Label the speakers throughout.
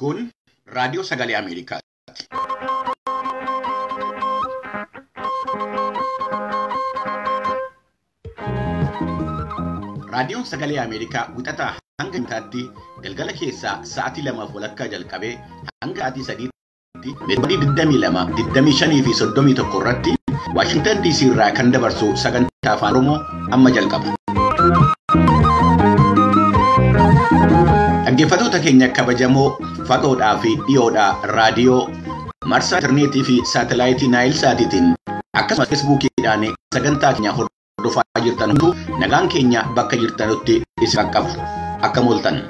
Speaker 1: Kun raadiyoo sagalee Ameerikaati. Raadiyoon sagalee Ameerikaa wixataa hanga Jimaataatti galgala keessaa sa'aatii 2:30 jalqabee hanga sa'aatii 3tti meetir 22, 25 fi 31 irratti Waashintan DC irraa kan dabarsu sagantaa afaan Oromoo amma jalqaba. Dhaggeeffattoota keenya kabajamoo fagoodhaa fi dhiyoodhaa raadiyoo marsaa intarneetii fi saatalaayitii Naayil Saatiitiin akkasumas feesbuukiidhaan sagantaa keenya hordofaa jirtan hunduu nagaan keenya bakka jirtanutti isin qaqqabu. Akkam ooltan.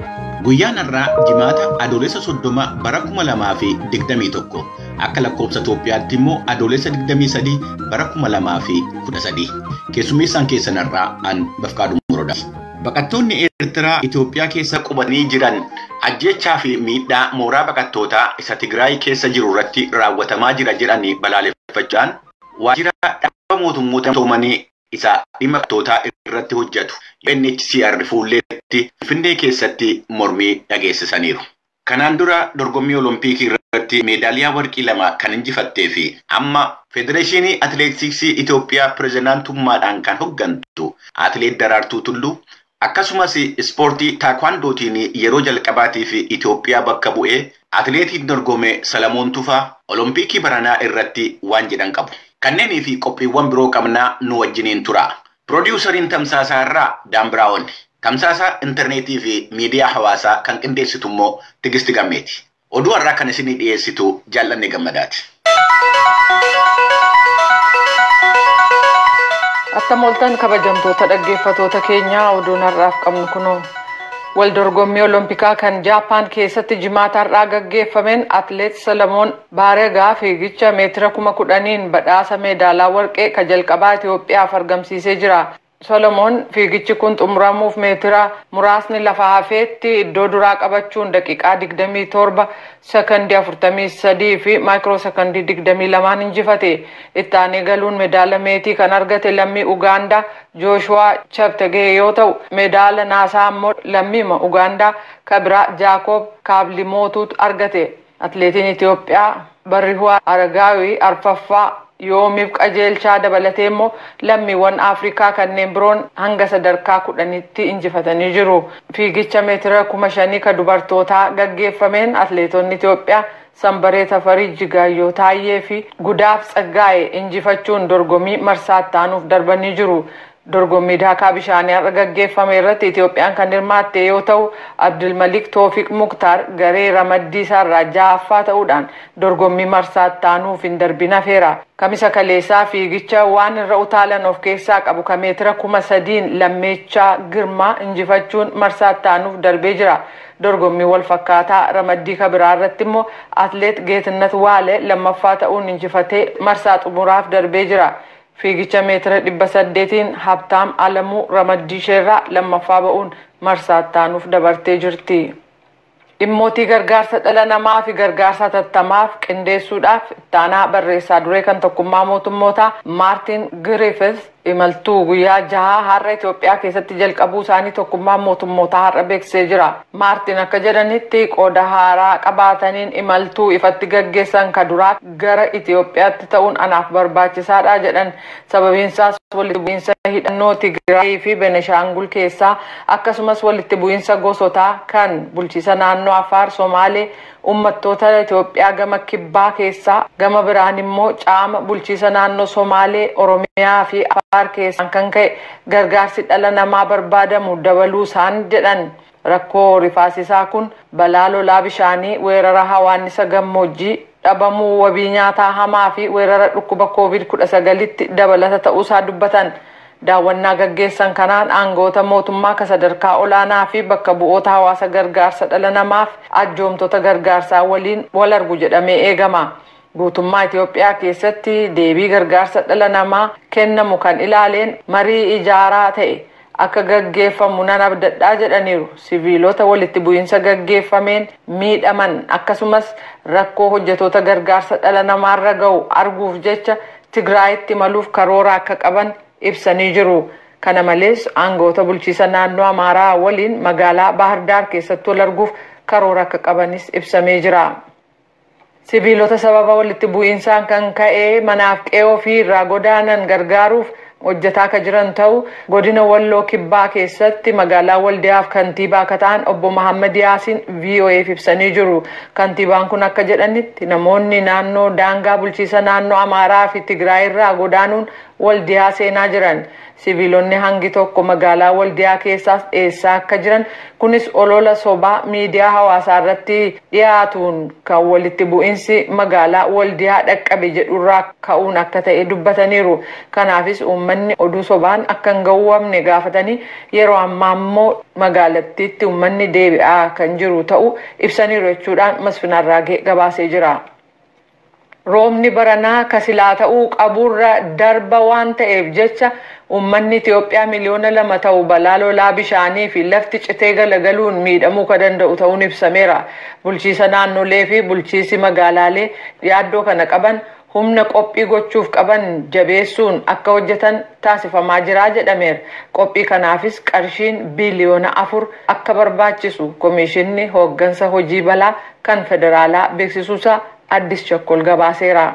Speaker 1: Guyyaan har'aa Jimaata Adoolessa 30 bara 2021 akka lakkoofsa Itoophiyaatti immoo Adoolessa 23 bara 2013 keessummeessaan keessan har'aa an Bafqaaduu Morodaa. Baqattoonni Eertiraa Itoophiyaa keessa qubatanii jiran ajjeechaa fi miidhaa mooraa baqattootaa isa Tigraay keessa jiru irratti raawwatamaa jira jedhanii balaaleffachuudhaan waajjira dhaaba mootummoota gamtoomanii isa dhimma baqattootaa irratti hojjetu UNHCR fuulleetti Finfinnee keessatti mormii dhageessisaniiru. Kanaan dura dorgommii Olompikii irratti meedaaliyaa warqii 2 kan injifattee fi amma Federeeshinii Atileetiksii Itoophiyaa pirezidaantummaadhaan kan hoggantu Atileet Daraartuu Tulluu akkasumas ispoortii taakwaandootiin yeroo jalqabaatiif Itoophiyaa bakka bu'ee atileetiin dorgome Salamoon Tufaa Olompikii baranaa irratti waan jedhan qabu. Kanneenii fi qophiiwwan biroo qabnaa nu wajjiniin tura. Piroodiwusariin Tamsaasaa irraa Daan Biraawon. Tamsaasa intarneetii fi miidiyaa hawaasaa kan qindeessitu immoo Tigisti Gammeeti. Oduu har'aa kan isinii dhiyeessitu Jaallanne Gammadaati.
Speaker 2: Akkam ooltan kabajamtoota dhaggeeffatoota keenyaa, oduun har'aaf qabnu kunoo. Wal dorgommii Olompikaa kan Jaappaan keessatti jimaata har'aa gaggeeffameen Atileet Salamoon Baaregaa fiigicha meetira 10,000n badhaasa meedaalaa warqee ka jalqabaa Itoophiyaaf argamsiisee jira. Solomoon fiigichi kun xumuramuuf meetira muraasni lafa hafeetti iddoo duraa qabachuun daqiiqaa 27 sekondii 43 fi maayikiroo sekondii 22 injifate. Itti aanee galuun meedaala meetii kan argate lammii Ugaandaa Jooshuwaa Cheptegei yoo ta'u, meedaala naasaa immoo lammiima Ugaandaa Kabiraa Jaakob Kaabliimootuutu argate. Atileetiin Itoophiyaa Barrihuwaa Aragaawii arfaffaa, Yoomiif Qajeelchaa dabalatee immoo lammiiwwan Afrikaa kanneen biroon hanga sadarkaa 10tti injifatanii jiru. Fiigicha meetira 5,000 kan dubartootaa gaggeeffameen atileetonni Itoophiyaa Sambaree Tafarii, Jigaayyoo Taayyee fi Gudaaf Tsaggaa'e injifachuun dorgommii marsaa itti aanuuf darbanii jiru. Dorgommii daakaa bishaanii har'a gaggeeffame irratti Itoophiyaan kan hirmaatte yoo ta'u, Abdulmalik Toofiq Muktaar garee ramaddii isaarraa ja'affaa ta'uudhaan dorgommii marsaa itti aanuuf hin darbin hafeera. Kamisa kaleessaa fiigicha waan irra utaalan of keessaa qabu kan meetira 3,000n Lammeechaa Girmaa injifachuun marsaa itti aanuuf darbee jira. Dorgommii wal fakkaataa ramaddii kabiraa irratti immoo Atileet Geetinnat Waale lammaffaa ta'uun injifatee marsaa xumuraaf darbee jira. Fiigicha meetira 800n Habtaam Alamuu ramaddii isheerraa lammaffaa ba'uun marsaa itti aanuuf dabartee jirti. Dhimmootii gargaarsa dhala namaa fi gargaarsa hatattamaaf qindeessuudhaaf ittaanaa barreessaa duree kan tokkummaa mootummootaa Maartin Griffiths imaltuu guyyaa 6 har'a Itoophiyaa keessatti jalqabuu isaanii tokkummaan mootummootaa har'a beeksisee jira. Maartin akka jedhanitti qooda haaraa qabaataniin imaltuu ifatti gaggeessan ka duraa gara Itoophiyaatti ta'uun anaaf barbaachisaadha jedhan. Sababiin isaas walitti bu'iinsa hidhannoo Tigraay fi Beneshaangul keessaa akkasumas walitti bu'iinsa gosotaa kan bulchiisa naannoo Afaar, Somaalee, uummattoota Itoophiyaa gama kibbaa keessaa, gama biraan immoo caama bulchiisa naannoo Somaalee, Oromiyaa fi Afaar keessaan kan ka'e gargaarsi dhala namaa barbaadamu dabaluu isaan jedhan. Rakkoo rifaasisaa kun balaa lolaa bishaanii, weerara hawaannisa gammoojjii, dhabamuu wabii nyaataa hamaa fi weerara dhukkuba COVID-19tti dabalata ta'uusaa dubbatan. Daawwannaa gaggeessan kanaan aangoota mootummaa ka sadarkaa olaanaa fi bakka bu'oota hawaasa gargaarsa dhala namaaf arjoomtota gargaarsaa waliin wal argu jedhamee eegama. Guutummaa Itoophiyaa keessatti deebii gargaarsa dhala namaa kennamu kan ilaaleen marii ijaaraa ta'e akka gaggeeffamu nan abdadhaa jedhaniiru. Siviilota walitti bu'iinsa gaggeeffameen miidhaman akkasumas rakkoo hojjetoota gargaarsa dhala namaarra ga'u arguuf jecha Tigraayitti imaluuf karoora akka qaban ibsanii jiru. Kana malees aangoota bulchiisa naannoo Amaaraa waliin magaalaa Baahirdaar keessatti wal arguuf karoora akka qabanis ibsamee jira. Sibiilota sababa walitti bu'iinsaan kan ka'e manaaf qe'ee ofii irraa godaanan gargaaruuf hojjetaa akka jiran ta'u godina Walloo Kibbaa keessatti magaalaa Waldiyaaf kantiibaa akka ta'an obbo Mahammad Yaasiin VOAf ibsanii jiru. Kantiibaan kun akka jedhanitti namoonni naannoo daangaa bulchiisa naannoo Amaaraa fi Tigraay irraa godaanuun Waldiyaa seenaa jiran. Sibiilonni hangi tokko magaalaa Waldiyaa keessaas dhiyeessaa akka jiran, kunis olola sobaa miidiyaa hawaasaa irratti dhiyaatuun kan walitti bu'iinsi magaalaa Waldiyaa dhaqqabe jedhurraa ka'uun akka ta'e dubbataniiru. Kanaafis uummanni oduu sobaan akka hin gowwoomne gaafatanii, yeroo ammaa immoo magaalattiitti uummanni deebi'aa kan jiru ta'uu ibsaniiru jechuudhaan Masfin Arraagee gabaasee jira. Roobni baranaa kasilaa ta'uu qaburra darba waan ta'eef jecha uummanni Itoophiyaa 2 miliyoona ta'u balaa lolaa bishaanii fi lafti citee galagaluun miidhamuu kan danda'u ta'uun ibsameera. Bulchiisa naannolee fi bulchiisi magaalaalee yaaddoo kana qaban humna qophii gochuuf qaban jabeessuun akka hojjetan taasifamaa jira jedhameera. Qophii kanaafis qarshiin biiliyoona 4 akka barbaachisu Komishinni hooggansa hojii balaa kan federaalaa beeksisuusaa Addis Chakkol gabaaseera.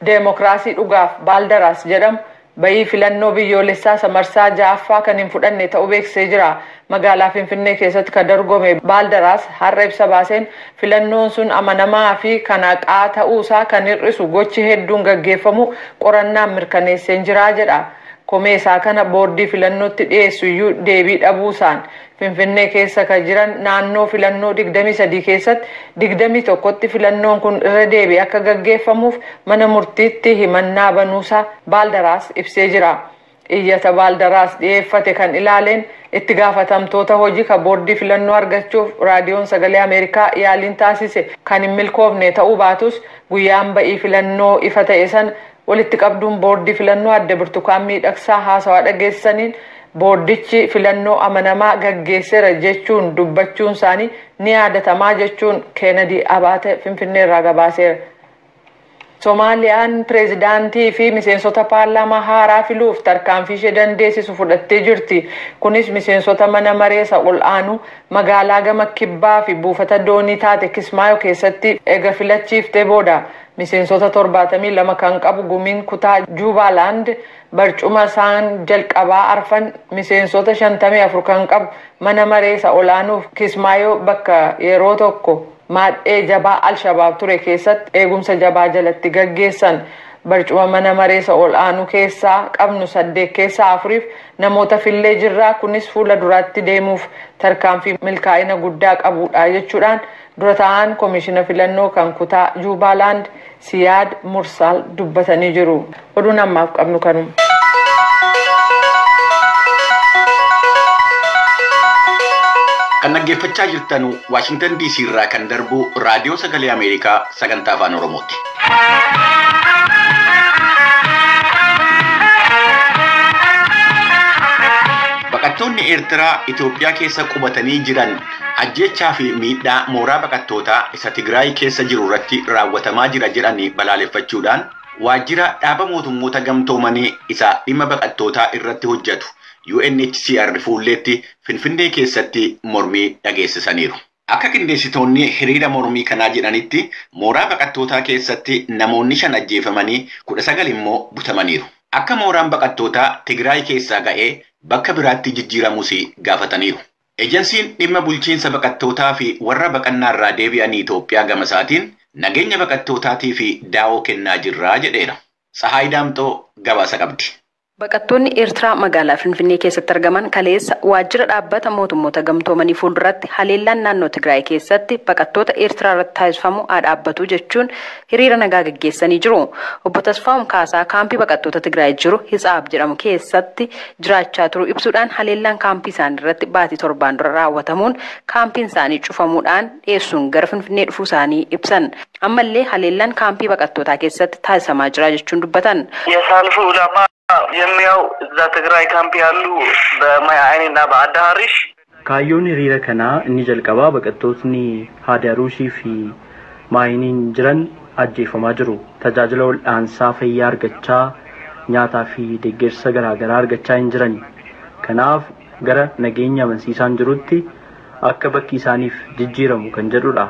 Speaker 2: Deemokiraasii dhugaaf Baaldaraas jedhamu bayii filannoo biyyoolessaa marsaa ja'affaa kan hin fudhanne ta'uu beeksisee jira. Magaalaa Finfinnee keessatti kan dorgome Baaldaraas har'a ibsa baaseen, filannoon sun amanamaa fi kan haqaa ta'uusaa kan hir'isu gochi hedduun gaggeeffamu qorannaan mirkaneesseen jira jedha. Komee isaa kana boordii filannootti dhiyeessu iyyuu deebii dhabuusaan, Finfinnee keessa kan jiran naannoo filannoo 23 keessatti 21tti filannoon kun irra deebi'ee akka gaggeeffamuuf mana murtiitti himannaa banuusaa Baaldaraas ibsee jira. Iyyata Baaldaraas dhiyeeffate kan ilaaleen itti gaafatamtoota hojii kan boordii filannoo argachuuf Raadiyoon Sagalee Ameerikaa yaaliin taasise kan hin milkoofne ta'uu baatus, guyyaan ba'ii filannoo ifa ta'e sana walitti qabduun boordii filannoo adde Birtukaan Miidhagsaa haasawaa dhageessaniin, boordichi filannoo amanamaa gaggeesseera jechuun dubbachuun isaanii ni yaadatamaa jechuun Keenadi Abaate Finfinneerraa gabaaseera. Somaaliyaan pireezidaantii fi miseensota paarlaamaa haaraa filuuf tarkaanfii ishee dandeessisu fudhattee jirti. Kunis miseensota mana maree isa ol aanu magaalaa gama kibbaa fi buufata doonii taate Kismaayo keessatti ega filachiiftee booda. Miseensota 72 kan qabu gumiin kutaa Juubaaland barcuma isaan jalqabaa arfan miseensota 54 kan qabu mana maree isa olaanuuf Kismaayoo bakka yeroo tokko maadhee jabaa Alshabaab ture keessatti eegumsa jabaa jalatti gaggeessan. Barcuma mana maree isa ol aanu keessaa qabnu saddeet keessaa afuriif namoota fillee jirraa, kunis fuula duraatti deemuuf tarkaanfii milkaa'ina guddaa qabudha jechuudhaan dura ta'an koomishina filannoo kan kutaa Juubaalaand Siyaad Mursaal dubbatanii jiru. Oduun ammaaf qabnu kanuma.
Speaker 1: Kan dhaggeeffachaa jirtan Waashingtan DC irraa kan darbu Raadiyoo Sagalee Ameerikaa sagantaa Afaan Oromooti. Baqattoonni Eertiraa Itoophiyaa keessa qubatanii jiran ajjechaa fi miidhaa mooraa baqattootaa isa Tigraay keessa jiru irratti raawwatamaa jira jedhanii balaaleffachuudhaan, waajjira dhaaba mootummoota gamtoomanii isa dhimma baqattootaa irratti hojjetu UNHCR fuulleetti Finfinnee keessatti mormii dhageessisaniiru. Akka qindeessitoonni hiriira mormii kanaa jedhanitti, mooraa baqattootaa keessatti namoonni shan ajjeefamanii, 19 immoo butamaniiru. Akka mooraan baqattootaa Tigraay keessaa ga'ee bakka biraatti jijjiiramus gaafataniiru. Ejensiin dhimma bulchiinsa baqattootaa fi warra baqannaa irraa deebi'anii Itoophiyaa gama isaatiin nageenya baqattootaatii fi daawoo kennaa jirraa jedheera. Tsahaay Daamxoo gabaasa qabdi.
Speaker 3: Baqattoonni Eertiraa magaalaa Finfinnee keessatti argaman kaleessa waajjira dhaabbata mootummoota gamtoomanii fuulduratti haleellaan naannoo Tigraay keessatti baqattoota Eertiraa irratti taasifamu haa dhaabbatu jechuun hiriira nagaa gaggeessanii jiru. Obbo Tasfaa'um Kaasaa kaampii baqattoota Tigraay jiru Hitsaab jedhamu keessatti jiraachaa turu ibsuudhaan, haleellaan kaampii isaanii irratti baatii 7n dura raawwatamuun kaampiin isaanii cufamuudhaan dhiyeessuun gara Finfinnee dhufuu isaanii ibsan. Ammallee haleellaan kaampii baqattootaa keessatti taasifamaa jira jechuun dubbatan.
Speaker 4: የሰልፉ ዓላማ የሚያው እዛ ትግራይ ካምፕ ያሉ በማይ አይኒና በአዳ ሀሪሽ
Speaker 5: Kaayyoon hiriira kanaa inni jalqabaa baqattootni Haadaruushii fi Maayiniin jiran ajjeefamaa jiru. Tajaajila wal'aansaa fayyaa argachaa, nyaataa fi deeggarsa garaagaraa argachaa hin jiran. Kanaaf gara nageenya amansiisaan jirutti akka bakki isaaniif jijjiiramu kan jedhudha.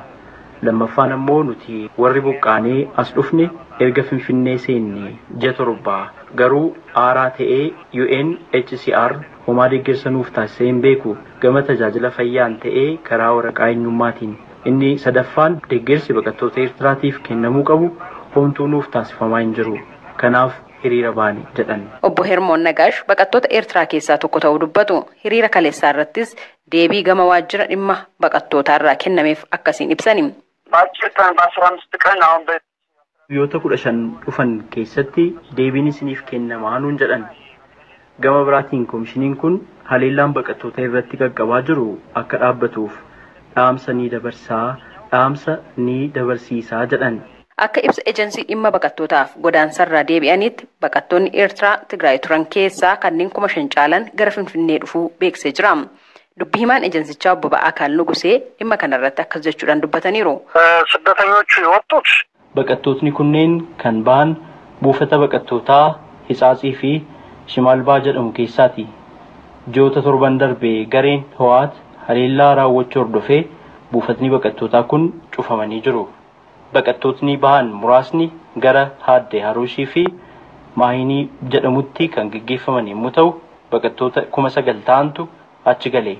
Speaker 5: Lammaffaan ammoo nuti warri buqqaanee as dhufne erga Finfinnee seenne ji'a 7 garuu aaraa ta'ee UNHCR homaa deeggarsa nuuf taasisee hin beeku gama tajaajila fayyaan ta'ee karaa waraqaa eenyummaatiin. Inni sadaffaan deeggarsi baqattoota Eertiraatiif kennamuu qabu homtuu nuuf taasifamaa hin jiru. Kanaaf hiriira baane jedhan.
Speaker 3: Obbo Hermoon Nagaash baqattoota Eertiraa keessaa tokko ta'uu dubbatu. Hiriira kaleessaa irrattis deebii gama waajjira dhimma baqattootaarraa kennameef akkasiin ibsani.
Speaker 4: በአጭር ቀን በ15 ቀን አሁን
Speaker 5: Guyyoota 15 dhufan keessatti deebiin isiniif kennamaa nuun jedhan. Gama biraatiin koomishiniin kun haleellaan baqattoota irratti qaqqabaa jiru akka dhaabbatuuf dhaamsa ni dabarsaa, dhaamsa ni dabarsiisaa jedhan.
Speaker 3: Akka ibsa ejensii dhimma baqattootaaf godaansarraa deebi'anitti baqattoonni Eertiraa Tigraay turan keessaa kanneen 5,000 caalan gara Finfinnee dhufuu beeksisee jira. Dubbii himaan ejensichaa obbo Ba'aakaan Nugusee dhimma kanarratti akkas jechuudhaan dubbataniiru.
Speaker 4: ስደተኞቹ የወጡት
Speaker 5: Baqattootni kunneen kan ba'an buufata baqattootaa Hitsaatsii fi Shimaalbaa jedhamu keessaati. Ji'oota 7 darbe gareen Ho'aat haleellaa raawwachuu hordofee buufatni baqattootaa kun cufamanii jiru. Baqattootni bahan muraasni gara Haadde Haruushii fi Maahinii jedhamutti kan gaggeeffaman yommuu ta'u, baqattoota 9,000 ta'antu achi gale.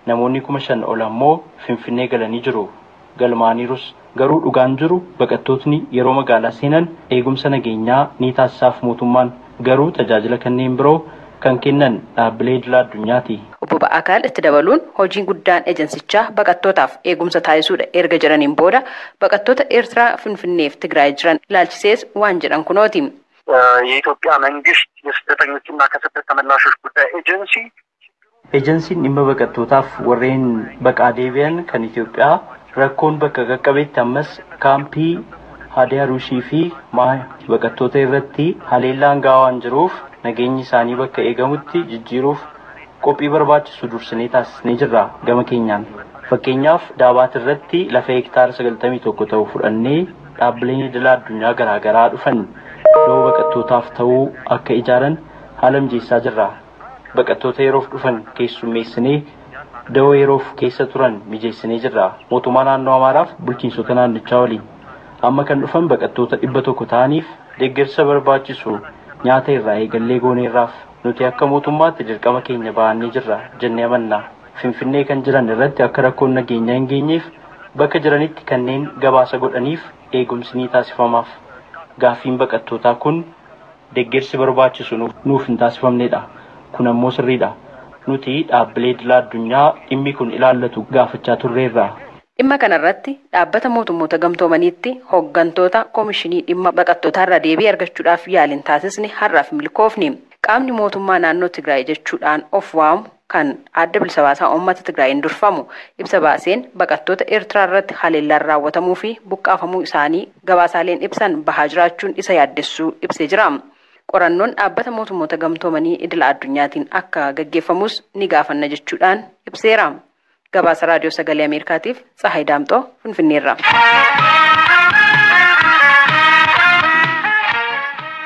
Speaker 5: Namoonni 5,000 ol ammoo Finfinnee galanii jiru. Galmaaniirus garuu dhugaan jiru baqattootni yeroo magaalaa seenan eegumsa nageenyaa ni taasisaaf mootummaan garuu tajaajila kanneen biroo kan kennan dhaabbilee idil addunyaati.
Speaker 3: Obbo Ba'aakaan itti dabaluun hojiin guddaan ejensichaa baqattootaaf eegumsa taasisuudha erga jedhaniin booda baqattoota Eertiraa Finfinneef Tigraay jiran ilaalchisees waan jedhan kunooti.
Speaker 4: የኢትዮጵያ መንግስት የስደተኞችና ከስደት ተመላሾች ጉዳይ ኤጀንሲ
Speaker 5: Ejensiin dhimma baqattootaaf warreen baqaa deebi'an kan Itoophiyaa rakkoon bakka qaqqabetti ammas kaampii Haadde Haruushii fi baqattoota irratti haleellaan gahaa waan jiruuf nageenyi isaanii bakka eegamutti jijjiiruuf qophii barbaachisu dursinee taasisnee jirra gama keenyaan. Fakkeenyaaf Daabaat irratti lafa hektaara 91 ta'u fudhannee dhaabbileen idil addunyaa garaagaraa dhufan doo baqattootaaf ta'uu akka ijaaran haala mijeessaa jirra. Baqattoota yeroof dhufan keessummeessinee dawoo yeroof keessa turan mijeessinee jirra. Mootummaa naannoo Amaaraaf bulchiinsota naannichaa waliin amma kan dhufan baqattoota 100 ta'aniif deeggarsa barbaachisu nyaata irraa eegallee gooneerraaf nuti akka mootummaatti dirqama keenya ba'annee jirra jennee amanna. Finfinnee kan jiran irratti akka rakkoon nageenyaa hin geenyeef bakka jiranitti kanneen gabaasa godhaniif eegumsi ni taasifamaaf. Gaaffiin baqattootaa kun deeggarsi barbaachisu nuuf hin taasifamnedha. Kun ammoo sirriidha. Nuti dhaabbilee idil addunyaa dhimmi kun ilaallatu gaafachaa turreerra.
Speaker 3: Dhimma kanarratti dhaabbata mootummoota gamtoomaniitti hooggantoota koomishinii dhimma baqattootaarraa deebii argachuudhaaf yaaliin taasisne har'aaf milkoofni. Qaamni mootummaa naannoo Tigraay jechuudhaan of waamu kan adda bilisa baasaa uummata Tigraayin durfamu ibsa baaseen baqattoota Eertiraa irratti haleellaan raawwatamuu fi buqqaafamuu isaanii gabaasaaleen ibsan bahaa jiraachuun isa yaaddessuu ibsee jira. Qorannoon dhaabbata mootummoota gamtoomanii idil addunyaatiin akka gaggeeffamus ni gaafanna jechuudhaan ibseera. Gabaasa Raadiyoo Sagalee Ameerikaatiif Tsahaay Daamxoo Finfinneerra.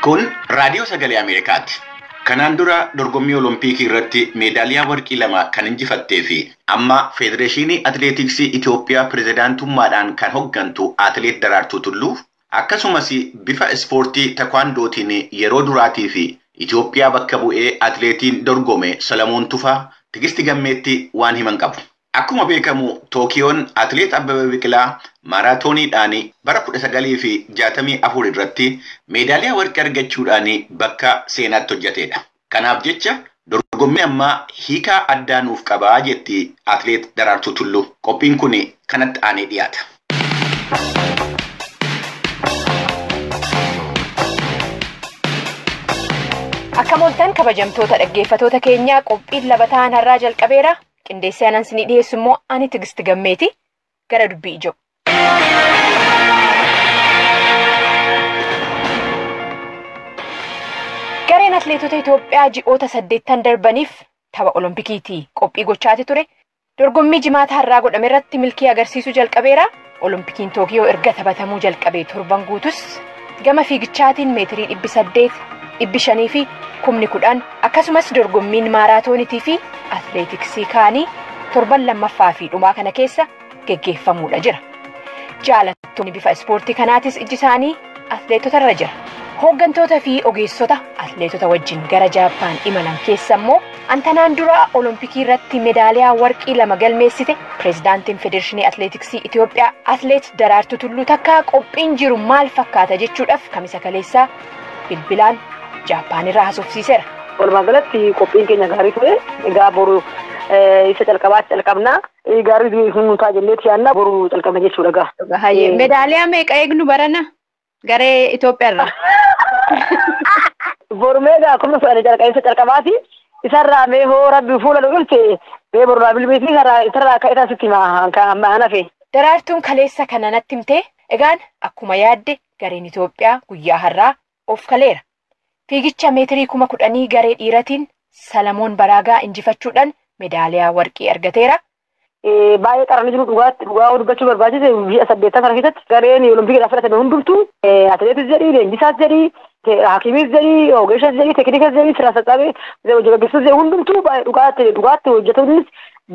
Speaker 1: Kun Raadiyoo Sagalee Ameerikaati. Kanaan dura dorgommii Olompikii irratti meedaaliyaa warqii 2 kan injifattee fi amma Federeeshinii Atileetiksii Itoophiyaa pirezidaantummaadhaan kan hoggantu Atileet Daraartuu Tulluu akkasumas bifa ispoortii takwaandootiin yeroo duraatii fi Itoophiyaa bakka bu'ee atileetiin dorgome Salamoon Tufaa Tigisti Gammeetti waan himan qabu. Akkuma beekamu Tookiyoon atileet Abbabaa Biqilaa maaraatooniidhaan bara 1964 irratti meedaaliyaa warqee argachuudhaan bakka seenaatti hojjetedha. Kanaaf jecha dorgommii ammaa hiikaa addaa nuuf qabaa jetti atileet Daraartuu Tulluu. Qophiin kun kanatti aanee dhiyaata.
Speaker 6: Akka mooltan kabajamtoota dhaggeeffatoota keenyaa qophiin labataan har'aa jalqabeera. Qindeessee anan isinii dhiyeessu immoo ani Tigisti Gammeeti. Gara dubbii ijoo. Gareen atleetota Itoophiyaa ji'oota 8 darbaniif tapha Olompikiitii qophii gochaati ture. Dorgommii jimaata har'aa godhame irratti milkii agarsiisuu jalqabeera. Olompikiin Tookiyoo erga taphatamuu jalqabee torban guutus gama fiigichaatiin meetirii 800, 500 fi 10,000 akkasumas dorgommiin maaraatoonitii fi atleetiksii kaanii Torban lammaffaa fi dhumaa kana keessa geggeeffamuudha jira. Jaalattoonni bifa ispoortii kanaatis iji isaanii atleetota irra jira. Hooggantoota fi ogeessota atleetota wajjin gara Jaappaan imalan keessa immoo antanaan dura Olompikii irratti meedaaliyaa warqii 2 galmeessite pireezidaantiin Federeeshinii Atleetiksii Itoophiyaa Atleet Daraartuu Tulluu takka qophiin jiru maal fakkaata jechuudhaaf kamisa kaleessaa bilbilaan Jaappaan irraa haasofsiiseera.
Speaker 7: Walumaa galatti qophiin keenya gaarii ture. Egaa boru isa calqabaatti calqabna. Gaarii hunutaa jenneeti yaadna boru calqabna jechuudha gaa.
Speaker 8: Meedaaliyaa meeqa eegnu barana garee Itoophiyaa irraa?
Speaker 7: Boru meeqa akkuma isa calqabaati. Isarraa mee hoo rabbi fuula nu dhulche mee boru naa bilbiisi isarraa akka isa sitti kan hafe.
Speaker 6: Daraartuun kaleessa kana natti himtee egaan akkuma yaadde gareen Itoophiyaa guyyaa har'aa of kaleera. Fiigicha meetirii 10,000 garee dhiiratiin Salamoon Baraagaa injifachuudhaan meedaaliyaa warqii argateera.
Speaker 7: Baay'ee qaranii jiru dhugaa dubbachuu barbaachise ji'a 8 kana keessatti gareen Olompikiidhaaf filatame hundumtuu atileetis jedhii, leenjisaas jedhii, hakiimis jedhii, ogeessas jedhii, teeknikas jedhii, sirna sassaabee hojii gaggeessus jedhii hundumtuu baay'ee dhugaatti hojjetoonnis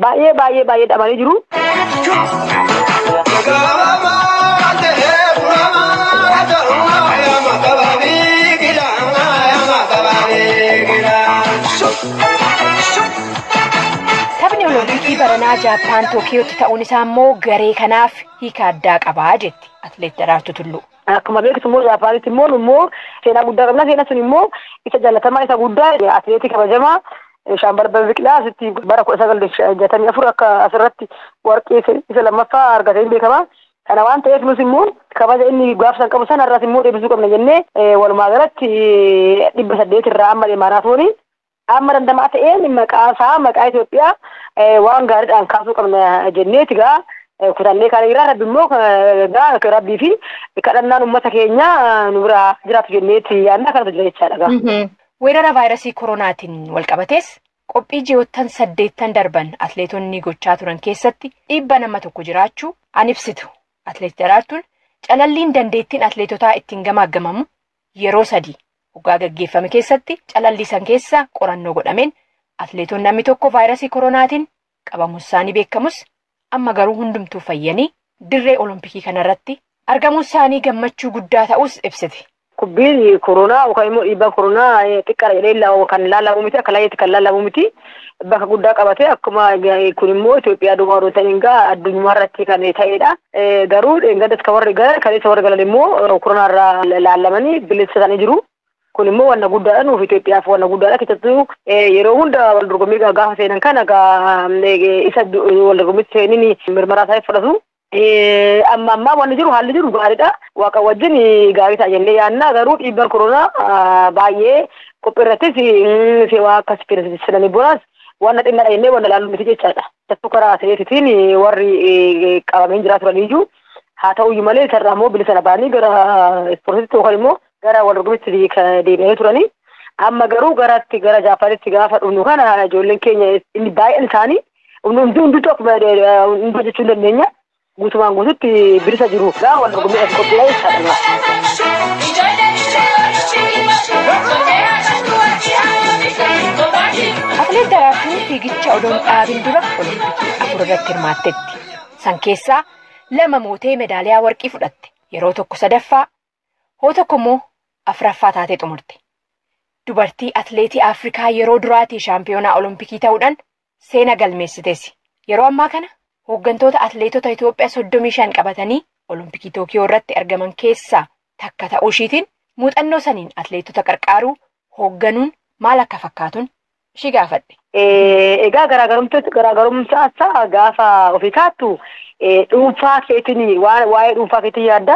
Speaker 7: baay'ee baay'ee baay'ee dhabanii jiru.
Speaker 6: Taphni Olompikii baranaa Jaappaan Tookiyootti ta'uun isaa immoo garee kanaaf hiika addaa qabaa jetti Atleet Daraartuu Tulluu.
Speaker 7: Akkuma beektu immoo Jaappaanitti immoo seenaa guddaa qabna. Seenaa sun immoo isa jaalatamaa isa guddaa atleetii kabajamaa Shaambal Abbabaa Biqilaa asitti bara 1964 akka asirratti warqii isa lammaffaa argatee beekama. Kana waan ta'eef nus immoo kabaja inni gaafsan qabu sana irraas immoo deebisuu qabna jennee walumaa galatti 800 irraa amma maaraatoonii amma dandamaa ta'een maqaa isaa maqaa Itoophiyaa waan gaariidhaan kaasuu qabna jenneeti gaa kutannee kana irraa rabbi immoo gaa rabbii fi kadhannaan uummata keenya nu biraa jiraatu jenneeti yaadna kanatu jira jechaadha gaa.
Speaker 6: Weerara vaayirasii koronaatiin walqabatees qophii ji'oottan 8 darban atleetonni gochaa turan keessatti dhiibba nama tokko jiraachuu an ibsitu. Atleet Daraartuun calalliin dandeettiin atleetotaa ittiin gamaagamamu yeroo 3 hoggaa gaggeeffame keessatti calallii san keessa qorannoo godhameen atleetonni namni tokko vaayirasii koronaatiin qabamuun isaanii beekamus amma garuu hundumtuu fayyanii dirree Olompikii kanarratti argamuun isaanii gammachuu guddaa ta'us ibsite.
Speaker 7: Kubbiin koronaa yookaan immoo dhiibbaan koronaa xiqqaadha jedhee kan laalamu miti akka laayyeetti kan laalamu miti bakka guddaa qabate akkuma kun immoo Itoophiyaa duwwaa odoo ta'in egaa addunyaa irratti kan ta'edha. Garuu dheengaddas kan warri galan kaleessa warri galan immoo koronaa irraa laalamanii bilisa isaanii jiru. Kun immoo wanna guddaadha nuuf Itoophiyaaf wanna guddaadha keessattuu yeroo hunda wal dorgommii gaafa seenan kana isa wal dorgommitti seenin mirmaraa isaa fudhatu. Amma ammaa wanni jiru haalli jiru gaariidha. Waaqa wajjin gaarii ta'a jennee yaadna garuu dhiibbaan koronaa baay'ee qophii irrattis waa akkas filananii boraas wanna xinnaadha jennee wanna laallu miti jechaadha. Keessattuu karaa atileetitiin warri qabameen jiraa turaniyyuu haa ta'uyyuu malee isarraa immoo bilisa ba'anii gara ispoortiitti yookaan immoo gara wal dorgommiitti deebi'anii turanii. Amma garuu garatti gara Jaappaanitti gaafa dhufnu kana ijoolleen keenya inni baay'een isaanii hundumtuu akkuma hunduma jechuu hin dandeenya. Guutumaan guututti bilisa jiru. Gaa wal dorgommii as qophiidha jechaadha.
Speaker 6: Atleet Daraartuun fiigicha odoon dhaabin dura Olompikii 4 irratti hirmaatteetti. San keessaa 2 mootee meedaaliyaa warqii fudhatte. Yeroo tokko 3ffaa, hoo tokko immoo 4ffaa taatee xumurte. Dubartii atleetii Afrikaa yeroo duraatii shaampiyoonaa Olompikii ta'uudhaan seena galmeessitees. Yeroo ammaa kana hooggantoota atleetota Itoophiyaa 35 qabatanii Olompikii Tookiyoo irratti argaman keessaa takka ta'uu ishiitiin muuxannoo saniin atleetota qarqaaruu hoogganuun maal akka fakkaatuun ishii gaafadhe.
Speaker 7: Egaa garaagarummaa isaa gaafa ofii kaattu dhuunfaa keetiin waa'ee dhuunfaa keetiin yaadda.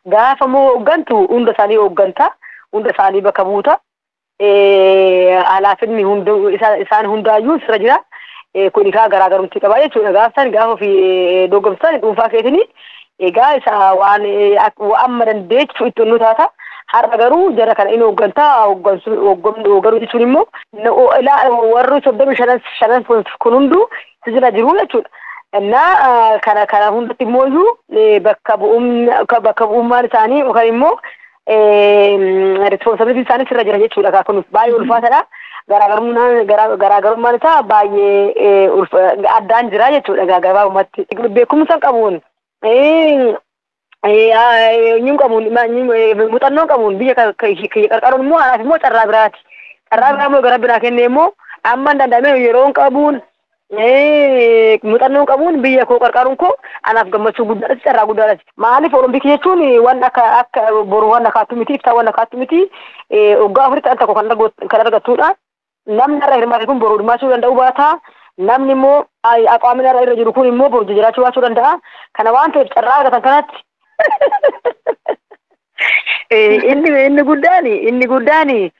Speaker 7: Gaafa immoo hooggantu hunda isaanii hoogganta, hunda isaanii bakka buuta. Alaafinni isaan hundaayyuu sirra jira. Kun egaa garaagarummaa qaba jechuudha. Gaafa gaafa ofii dorgomsan dhuunfaa keetiin egaa isa waan amma dandeechu itti nu taata. Har'a garuu jara kana inni hooggantaa hoogganuu jechuun immoo warri 35 kun hunduu jira jiru jechuudha. Innaa kana hundatti immoo iyyuu bakka bu'ummaan isaanii yookaan immoo responsibility isaanii sirra jira jechuudha. Kun baay'ee ulfaataadha. Garaagarummaan isaa baay'ee addaan jira jechuudha gabaabumatti. Beekumsa qabuun muuxannoo qabuun biyya qarqaruun immoo anaaf immoo carraa biraati. Carraa biraa immoo gara biraa kennee immoo amma hin danda'amne yeroo qabuun muuxannoo qabuun biyya koo qarqaruun koo anaaf gammachuu guddaadha, carraa guddaadha. Maaliif olompikii jechuun waan akka akka boru waan akkaattu miti, iftaan waan akkaattu miti, waggaa afuritti al tokko kan argattudha. Namni irra hirmaate kun boru hirmaachuu danda'u baata. Namni immoo aqwaamni irra irra jiru kun immoo boru jiraachuu baachuu danda'a. Kana waan ta'eef carraa argatan kanatti inni guddaan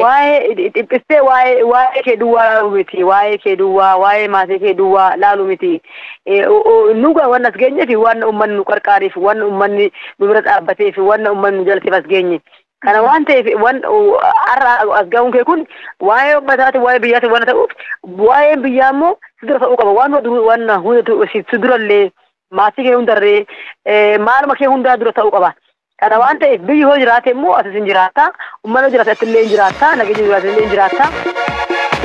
Speaker 7: waa'ee dhiphistee waa'ee kee duwwaa laaluu miti, waa'ee kee duwwaa, waa'ee maatii kee duwwaa laaluu miti. Nu waan as geenyeef waan uummanni nu qarqaariif, waan uummanni nu bira dhaabbateef, waan uummanni nu jalateef as geenye. Kana waan ta'eef waan har'a as ga'uun kee kun waa'ee uummataati, waa'ee biyyaati waan ta'uuf, waa'een biyyaa immoo si dura ta'uu qaba. Waan hunda si durallee, maatii kee hundarree, maaluma kee hundaa dura ta'uu qaba. Kana waan ta'eef biyyi hoo jiraate immoo asis hin jiraata, uummanni jiraate asillee hin jiraata, nageenyi jiraate illee hin jiraata.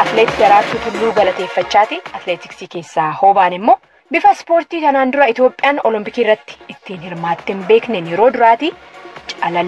Speaker 6: Atleet Daraartuu Tulluu galateeffachaati. Atleetiksii keessaa hoobaan immoo bifa ispoortii kanaan dura Itoophiyaan olompikii irratti ittiin hirmaatte hin beekneen yeroo duraati calallii.